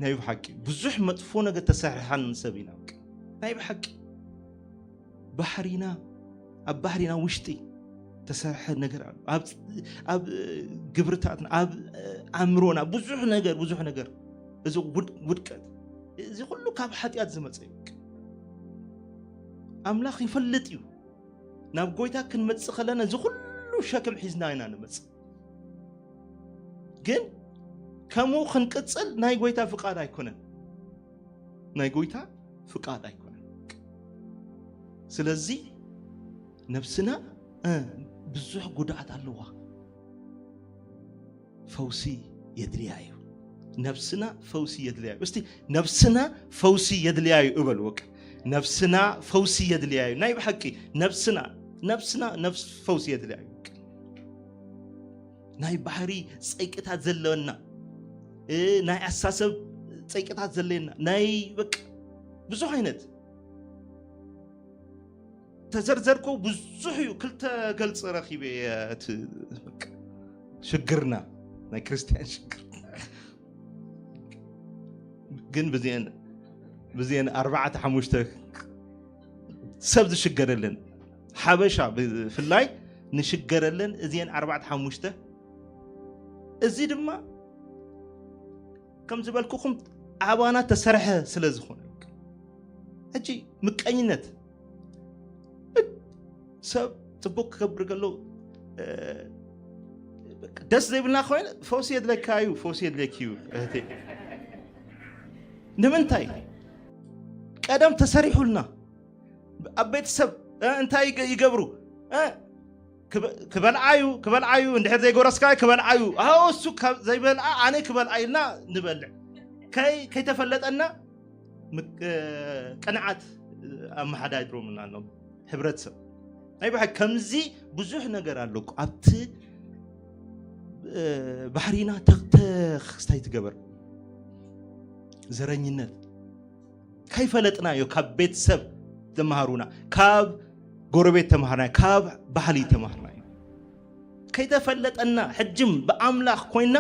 ናይ ብሓቂ ብዙሕ መጥፎ ነገር ተሰርሓን ሰብ ኢና። ናይ ብሓቂ ባህሪና ኣብ ባህሪና ውሽጢ ተሰርሐ ነገር ኣሎ። ኣብ ግብርታትና ኣብ ኣእምሮና ብዙሕ ነገር ብዙሕ ነገር እዚ ውድቀት እዚ ኩሉ ካብ ሓጢኣት ዝመፀ እዩ። ኣምላኽ ይፈልጥ እዩ። ናብ ጎይታ ክንመፅእ ከለና እዚ ኩሉ ሸክም ሒዝና ኢና ንመፅእ። ግን ከምኡ ክንቅፅል ናይ ጎይታ ፍቃድ ኣይኮነን። ናይ ጎይታ ፍቃድ ኣይኮነን። ስለዚ ነብስና ብዙሕ ጉድኣት ኣለዋ። ፈውሲ የድልያ እዩ። ነብስና ፈውሲ የድልያ እዩ። እስቲ ነብስና ፈውሲ የድልያ እዩ እበሉ። በቃ ነብስና ፈውሲ የድልያ እዩ። ናይ ብሓቂ ነብስና ነብስና ነብስ ፈውሲ የድልያ እዩ። ናይ ባህሪ ጸይቅታት ዘለና ናይ ኣሳሰብ ጸይቅታት ዘለና ናይ በቃ ብዙሕ ዓይነት ተዘርዘርኮ ብዙሕ እዩ። ክልተ ገልጽ ረኺበ እቲ ሽግርና ናይ ክርስቲያን ሽግር ግን ብዚአን ብዚአን ኣርባዕተ ሓሙሽተ ሰብ ዝሽገረለን ሓበሻ ብፍላይ ንሽገረለን እዚአን ኣርባዕተ ሓሙሽተ እዚ ድማ ከም ዝበልኩኹም ኣባና ተሰርሐ ስለ ዝኾነ ሕጂ ምቀኝነት ሰብ ጽቡቅ ክገብር ከሎ ደስ ዘይብልና ኮይኑ ፈውሲ የድለካ እዩ፣ ፈውሲ የድለኪ እዩ እህቴ። ንምንታይ ቀደም ተሰሪሑልና ኣብ ቤተሰብ እንታይ ይገብሩ? ክበልዓዩ ክበልዓዩ እንድሕር ዘይጎረስካ ክበልዓዩ። ኣዎ እሱ ዘይበልዓ ኣነ ክበልዓ ኢልና ንበልዕ። ከይተፈለጠና ቅንዓት ኣመሓዳድሮምና ኣሎ። ሕብረተሰብ ናይ ብሓቂ ከምዚ ብዙሕ ነገር ኣሎ ኣብቲ ባሕሪና ተኽተኽ ስታይ ትገበር። ዘረኝነት ከይፈለጥናዮ ካብ ቤተሰብ ተማሃሩና፣ ካብ ጎረቤት ተማሃርና፣ ካብ ባህሊ ተማሃርና እዩ። ከይተፈለጠና ሕጅም ብኣምላኽ ኮይና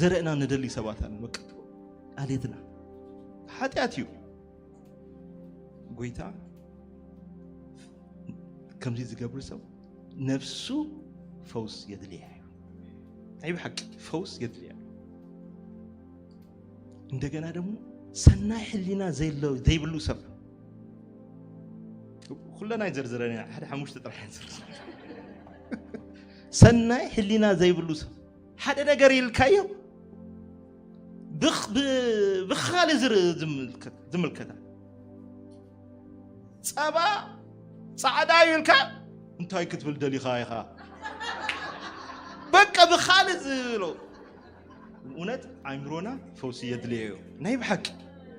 ዘርእና ንደሊ ሰባት ኣለ። በቃ ኣሌትና ሓጢኣት እዩ። ጎይታ ከምዚ ዝገብር ሰብ ነፍሱ ፈውስ የድልያ እዩ። ናይ ብሓቂ ፈውስ የድልያ እዩ። እንደገና ደግሞ ሰናይ ሕሊና ዘይብሉ ሰብ ኩለና ይዘርዝረን ኢና። ሓደ ሓሙሽተ ጥራሕ ይዘርዝር። ሰናይ ሕሊና ዘይብሉ ሰብ ሓደ ነገር ኢልካዮ ብኻሊ ዝምልከታ ጸባ ጻዕዳ እዩ ኢልካ እንታይ ክትብል ደሊኻ ኢኻ? በቃ ብኻሊ ዝብሎ እውነት ኣእምሮና ፈውሲ የድልዮ እዩ። ናይ ብሓቂ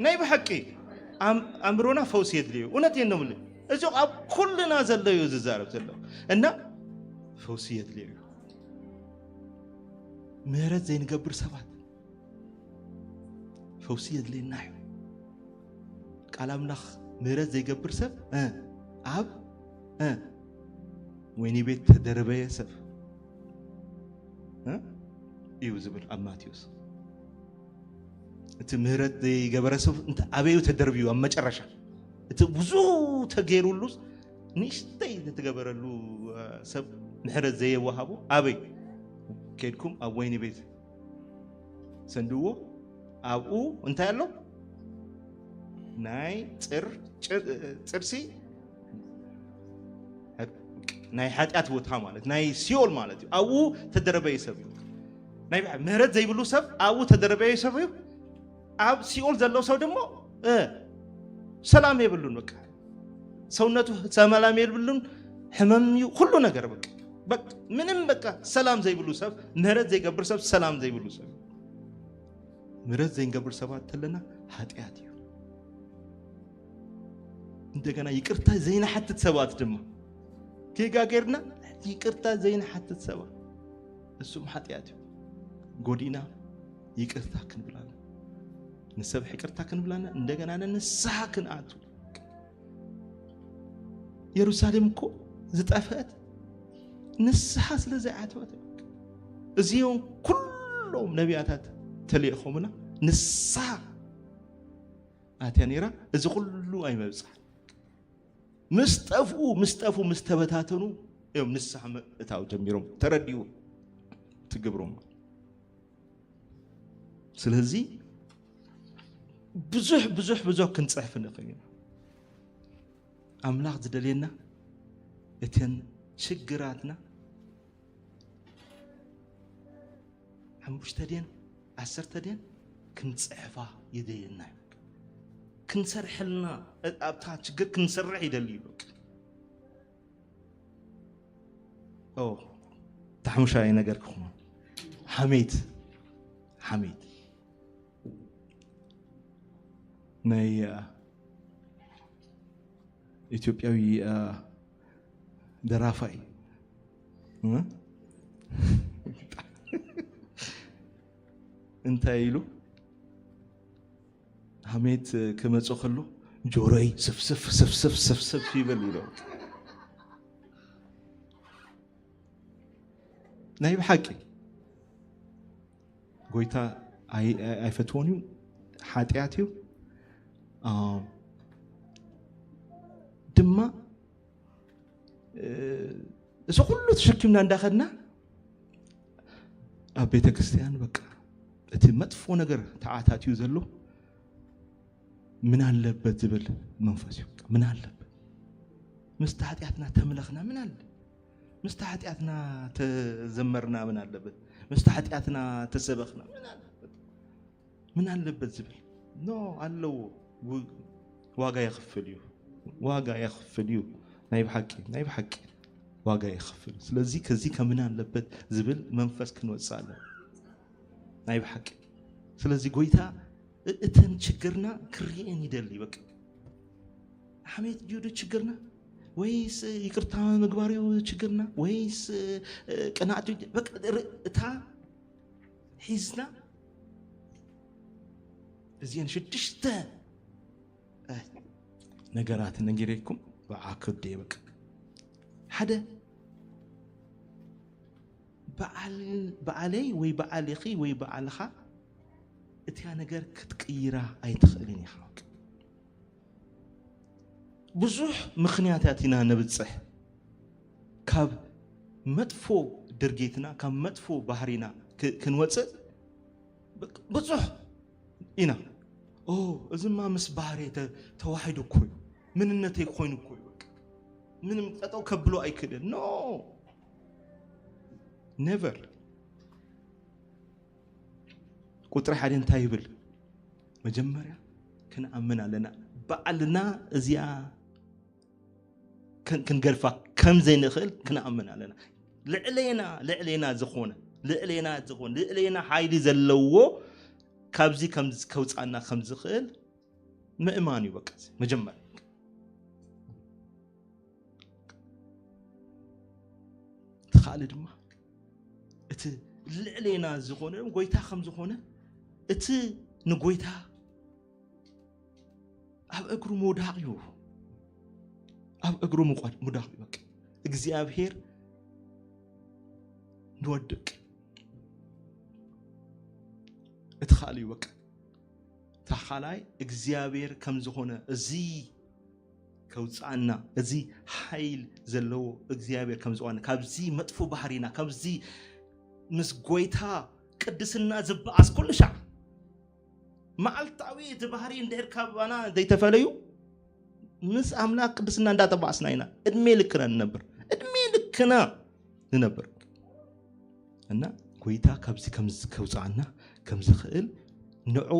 ናይ ብሓቂ ኣእምሮና ፈውሲ የድልዮ እውነት የንብል። እዚ ኣብ ኩልና ዘሎ እዩ ዝዛረብ ዘሎ እና ፈውሲ የድልዮ እዩ። ምህረት ዘይንገብር ሰባት ፈውሲ የድልየና እዩ። ቃል ኣምላኽ ምህረት ዘይገብር ሰብ ኣብ ወይኒ ቤት ተደረበየ ሰብ እዩ ዝብል ኣብ ማቴዎስ። እቲ ምህረት ዘይገበረ ሰብ ኣበዩ ተደርብዩ ኣብ መጨረሻ እቲ ብዙ ተገይሩሉስ ንእሽተይ ዝተገበረሉ ሰብ ምሕረት ዘየወሃቦ ኣበይ ከድኩም ኣብ ወይኒ ቤት ሰንድዎ ኣብኡ እንታይ ኣሎ ናይ ጥርሲ ናይ ሓጢኣት ቦታ ማለት ናይ ሲኦል ማለት እዩ። ኣብኡ ተደረበዩ ሰብ እዩ። ናይ ምህረት ዘይብሉ ሰብ ኣብኡ ተደረበዩ ሰብ እዩ። ኣብ ሲኦል ዘሎ ሰብ ድማ ሰላም የብሉን። በቃ ሰውነቱ ሰላም የብሉን። ሕመም እዩ ኩሉ ነገር በቃ በቃ ምንም በቃ ሰላም ዘይብሉ ሰብ ምህረት ዘይገብር ሰብ ሰላም ዘይብሉ ሰብ ምህረት ዘይንገብር ሰባት ተለና ሓጢኣት እዩ። እንደገና ይቅርታ ዘይንሓትት ሰባት ድማ ጌጋ ጌርና ይቅርታ ዘይንሓትት ሰባት እሱም ሓጢኣት እዩ። ጎዲና ይቅርታ ክንብላና ንሰብ ይቅርታ ክንብላና እንደገና ንስሓ ክንኣቱ ኢየሩሳሌም እኮ ዝጠፈአት ንስሓ ስለ ዘይኣተወት እዚኦም ኩሎም ነቢያታት ተልእኾምና ንስሓ ኣትያ ነይራ። እዚ ኩሉ ኣይመብፅሓ ምስ ጠፍኡ ምስ ጠፉ ምስ ተበታተኑ እዮም ንስሓ ምእታው ጀሚሮም ተረዲኡ ትግብሮም። ስለዚ ብዙሕ ብዙሕ ብዙሕ ክንፅሕፍ ንኽእል ኢና። ኣምላኽ ዝደልየና እተን ሽግራትና ሓሙሽተ ድየን ዓሰርተ ድየን ክንፅሕፋ ይደልየና እዩ። ክንሰርሐልና ኣብታ ችግር ክንሰርሕ ይደሊ እዩ። ታሕሙሻይ ነገር ክኾኑ ሓሜት ሓሜት ናይ ኢትዮጵያዊ ደራፋይ እንታይ ኢሉ ሃሜት ክመፁ ከሎ ጆሮይ ስፍስፍ ስፍስፍ ስፍስፍ ይበል ኢሎ ናይ ብሓቂ ጎይታ ኣይፈትዎን እዩ። ሓጢኣት እዩ። ድማ እዚ ኩሉ ተሸኪምና እንዳኸድና ኣብ ቤተ ክርስቲያን በቃ እቲ መጥፎ ነገር ተዓታትዩ ዘሎ ምን ኣለበት ዝብል መንፈስ እዩ። ምን ኣለበት ምስቲ ሓጢኣትና ተምለኽና ምን ኣለ ምስቲ ሓጢኣትና ተዘመርና ምን ኣለበት? ምስቲ ሓጢኣትና ተሰበኽና ምን ኣለበት? ምን ኣለበት ዝብል ኖ ኣለዎ። ው- ዋጋ የኽፍል እዩ። ዋጋ የኽፍል እዩ። ናይ ብሓቂ ናይ ብሓቂ ዋጋ የኽፍል። ስለዚ ከዚ ከምን ኣለበት ዝብል መንፈስ ክንወፅእ ኣለና። ናይ ብሓቂ ስለዚ ጎይታ እ- እተን ችግርና ክርኤን ይደሊ። በቃ ሓሜት ድዩ ዶ ችግርና ወይስ ይቅርታ ምግባር እዩ ችግርና ወይስ እ፣ ቅንኣት እዩ? በቃ ር- እታ ሒዝና እዚአን ሽዱሽተ እ፣ ነገራት ነጊረኩም ብዓክብ ደይ በቃ ሓደ በዓል- በዓለይ ወይ በዓልኺ ወይ በዓልኻ እቲያ ነገር ክትቅይራ ኣይትኽእልን ኢኻ። ብዙሕ ምኽንያታት ኢና ነብፅሕ ካብ መጥፎ ድርጊትና ካብ መጥፎ ባህሪና ክ- ክንወፅእ ብዙሕ ኢና። ኦ እዚማ ምስ ባህሪ ተ- ተዋሒዱ እኮ እዩ፣ ምንነተይ ኮይኑ እኮ እዩ። በቃ ምንም ጠጠው ከብሎ ኣይክእልን። ኖ ነቨር። ቁፅሪ ሓደ እንታይ ይብል? መጀመርያ ክንኣምን ኣለና ባዕልና እዚኣ ከን- ክንገድፋ ከም ዘይንኽእል ክንኣምን ኣለና። ልዕሌና ልዕሌና ዝኾነ ልዕሌና ዝኾነ ልዕሌና ሓይሊ ዘለዎ ካብዚ ከም ከውፃና ከም ዝኽእል ምእማን እዩ። በቃ እዚ መጀመርያ እቲ ካልእ ድማ እቲ ልዕሌና ዝኾነ ጎይታ ከም ዝኾነ እቲ ንጎይታ ኣብ እግሩ ምውዳቕ እዩ። ኣብ እግሩ ምቋድ- ምውዳቕ እዩ። በቃ እግዚኣብሔር ንወድቅ እቲ ካልእ እዩ። በቃ እታ ካልኣይ እግዚኣብሔር ከም ዝኾነ እዚ ከውፅኣና እዚ ሓይል ዘለዎ እግዚኣብሔር ከም ዝኾነ ካብዚ መጥፎ ባህሪና ካብዚ ምስ ጎይታ ቅድስና ዝበኣስ ኩሉ ሻዕ መዓልታዊ እቲ ባህሪ እንድሕር ካባና ዘይተፈለዩ ምስ ኣምላኽ ቅድስና እንዳተባኣስና ኢና እድሜ ልክና ንነብር። እድሜ ልክና ንነብር እና ጎይታ ካብዚ ከም ከውፅኣና ከም ዝኽእል ንዑ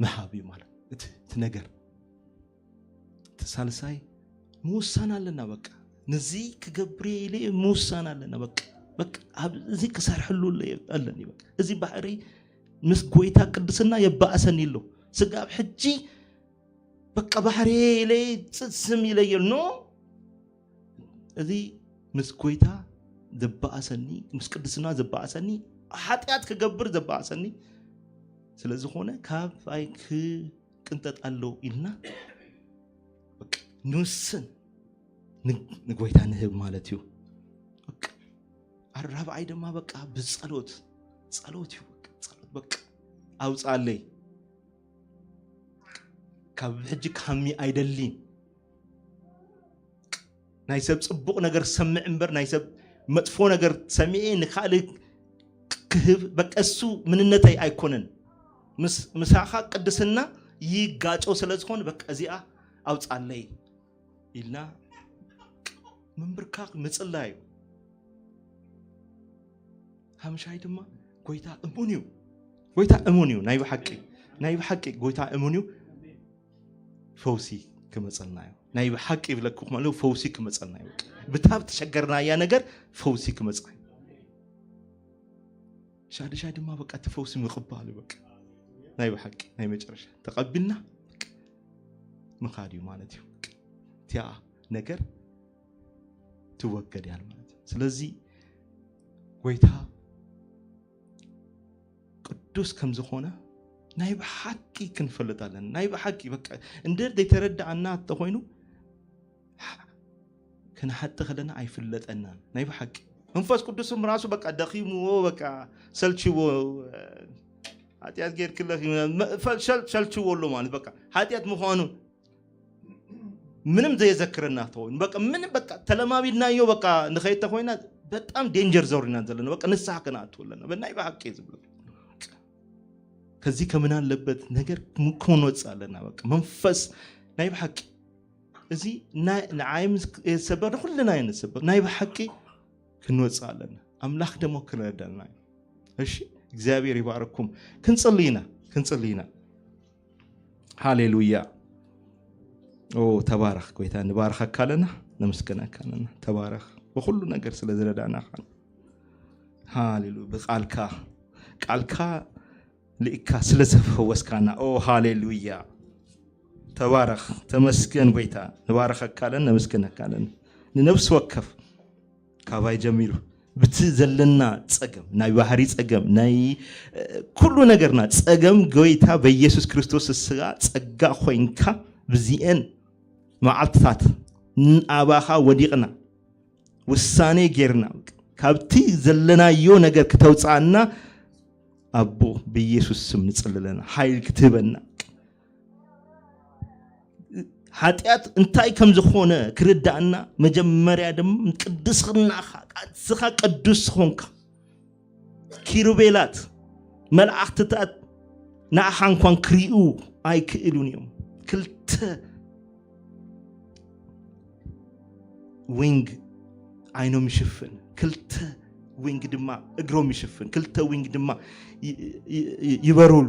ምሃብ እዩ ማለት እቲ ነገር። እቲ ሳልሳይ ምውሳን ኣለና። በቃ ንዚ ክገብር ኢለ ምውሳን ኣለና። በቃ በቃ ኣብዚ ክሰርሐሉ ኣለኒ። በቃ እዚ ባህሪ ምስ ጎይታ ቅድስና የባእሰኒ ኣሎ። ስጋብ ሕጂ በቃ ባህሪ ኢለ ጽጽም ኢለ ኖ እዚ ምስ ጎይታ ዘባእሰኒ ምስ ቅድስና ዘባእሰኒ ሓጢኣት ክገብር ዘባእሰኒ ስለዝኾነ ካባይ ክቅንጠጥ ኣሎ ኢልና ንውስን ንጎይታ ንህብ ማለት እዩ። ራብዓይ ድማ በቃ ብፀሎት ጸሎት እዩ። በቃ ኣውፃለይ ካብ ሕጂ ካሚ ኣይደሊን። ናይ ሰብ ፅቡቕ ነገር ሰምዕ እምበር ናይ ሰብ መጥፎ ነገር ሰሚዐ ንካልእ ክህብ በቃ እሱ ምንነተይ ኣይኮነን። ምሳኻ ቅድስና ይጋጮ ስለ ዝኾነ በቃ እዚኣ ኣውፃለይ ኢልና ምንብርካክ ምፅላይ እዩ። ሓምሻይ ድማ ጎይታ እሙን እዩ። ጎይታ እሙን እዩ። ናይ ብሓቂ ናይ ብሓቂ ጎይታ እሙን እዩ። ፈውሲ ክመፀልና እዩ። ናይ ብሓቂ ይብለኩ ማለት ፈውሲ ክመፀልና እዩ። ብታ ተሸገርናያ ነገር ፈውሲ ክመፅና እዩ። ሻድሻይ ድማ በቃ እቲ ፈውሲ ምቕባል እዩ። በቃ ናይ ብሓቂ ናይ መጨረሻ ተቐቢልና ምኻድ እዩ ማለት እዩ። እቲኣ ነገር ትወገድ እያ ማለት እዩ። ስለዚ ጎይታ ቅዱስ ከም ዝኾነ ናይ ብሓቂ ክንፈልጥ ኣለና። ናይ ብሓቂ በቃ እንድሕር ዘይተረዳኣና እንተኾይኑ ክንሓጢ ከለና ኣይፍለጠናን። ናይ ብሓቂ መንፈስ ቅዱስም ራሱ በቃ ደኺምዎ በቃ ሰልችዎ ሓጢኣት ጌርክለኺ ሰልችዎ ኣሎ ማለት በቃ ሓጢኣት ምዃኑ ምንም ዘየዘክረና ተኮይኑ በቃ ምንም በቃ ተለማሚድናዮ በቃ ንኸይድ ተኮይና በጣም ዴንጀር ዞን ኢና ዘለና። በቃ ንስሓ ክንኣትው ኣለና። በናይ ብሓቂ ዝብሎ ከዚ ከምን ኣለበት ነገር ክንወፅእ ኣለና። በቃ መንፈስ ናይ ብሓቂ እዚ ናይ ንዓይም ዝሰበር ንኩልና እዩ ንሰበር። ናይ ብሓቂ ክንወፅእ ኣለና። ኣምላኽ ደሞ ክረዳና እዩ። እሺ፣ እግዚኣብሔር ይባርኩም። ክንጽሊ ኢና፣ ክንጽሊ ኢና። ሃሌሉያ። ኦ ተባረኽ ጎይታ፣ ንባርኸካ ኣለና፣ ነመስግነካ ኣለና። ተባረኽ ብኩሉ ነገር ስለ ዝረዳናኻ። ሃሌሉያ። ብቃልካ ቃልካ ልእካ ስለ ዘፈወስካና። ኦ ሃሌሉያ። ተባረኽ፣ ተመስገን ጎይታ። ንባረኸካ ኣለን፣ ነመስግነካ ኣለን። ንነፍሲ ወከፍ ካባይ ጀሚሩ ብቲ ዘለና ጸገም፣ ናይ ባህሪ ጸገም፣ ናይ ኩሉ ነገርና ጸገም ጎይታ በኢየሱስ ክርስቶስ ስጋ ጸጋ ኮይንካ ብዚኤን መዓልትታት ኣባኻ ወዲቕና ውሳኔ ጌርና ካብቲ ዘለናዮ ነገር ክተውፅኣና ኣቦ ብኢየሱስ ስም ንጽልለና ሓይል ክትህበና ሓጢኣት እንታይ ከም ዝኾነ ክርዳእና መጀመርያ ድማ ቅድስናኻ ቃልስኻ ቅዱስ ዝኾንካ ኪሩቤላት መላእኽትታት ንኣኻ እንኳን ክሪኡ ኣይክእሉን እዮም። ክልተ ዊንግ ዓይኖም ይሽፍን፣ ክልተ ዊንግ ድማ እግሮም ይሽፍን፣ ክልተ ዊንግ ድማ ይበሩሉ።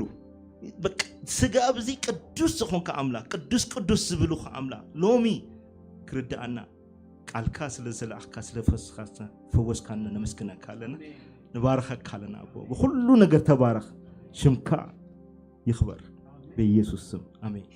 ስጋ ኣብዚ ቅዱስ ዝኾንካ ኣምላኽ፣ ቅዱስ ቅዱስ ዝብሉኻ ኣምላኽ ሎሚ ክርድኣና ቃልካ ስለ ዝለኣኽካ ስለ ፈወስካና ነመስግነካ ኣለና፣ ንባርኸካ ኣለና። ኣቦ ብኩሉ ነገር ተባረኽ፣ ሽምካ ይኽበር ብኢየሱስ ስም ኣሜን።